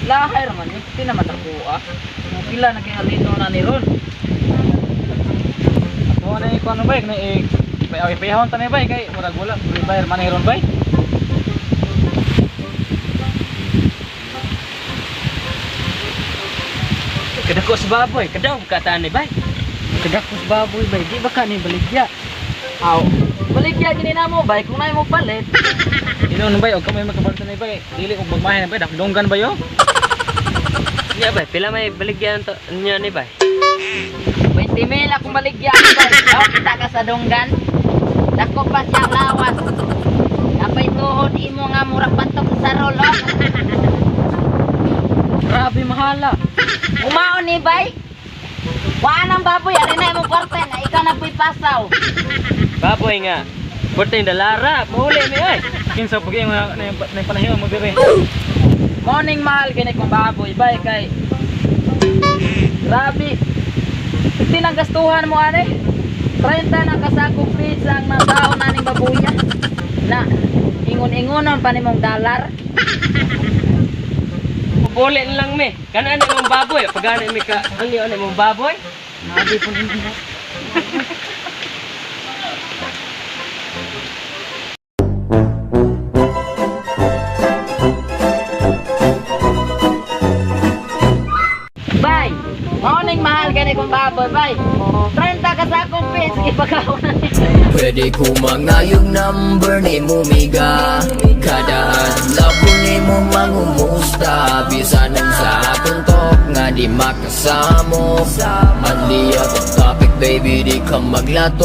Lahay raman ni, di naman ako ah. Kung pila na kay alito na ni ron. Ato na ikuan bay na eh bay awi payhon ta ni bay kay murag wala bayar man ron bay. Kadako sa baboy, kadaw kataan ni bay. Kadakos baboy bay, di ba ka ni baligya? Aw, baligya gini na mo bay kung nay mo palit. Inon bay og kamay makabalta ni bay. Dili og magmahay na bay dakdonggan bay oh. Nya bay, pila may baligyan to niya ni bay. 20 mil akong baligya ni bay. Aw, kita ka sa donggan. Dako pa siyang lawas. Napay tuhod imo nga murag batok sa rolo. Grabe mahala. Umaon ni bay. Waan ang baboy, ari na imong kwarta na ikaw na puy pasaw. Baboy nga. Porte dalara, mauli mi ay. Kinsa pag imo na na panahon mo dire. Morning mahal gani kong baboy bay kay grabe. Tinagastuhan mo ane. 30 na kasakong pizza ang nabao na ning babuya. Na ingon-ingonon pa nimong dalar. Pupuli na lang mi. Kana ni mong baboy, pagana mi ka ang iyo ni mong baboy. Grabe po ninyo. Bay, morning mahal gani kong baboy, bay. 30 ka sa akong pizza, ipagaw na ni. Pwede ko mangayong number ni Mumiga. Kada adlaw ko ni mo mangumusta. Bisan ang sa akong talk nga di makasamo. Manli akong topic, baby, di ka maglato.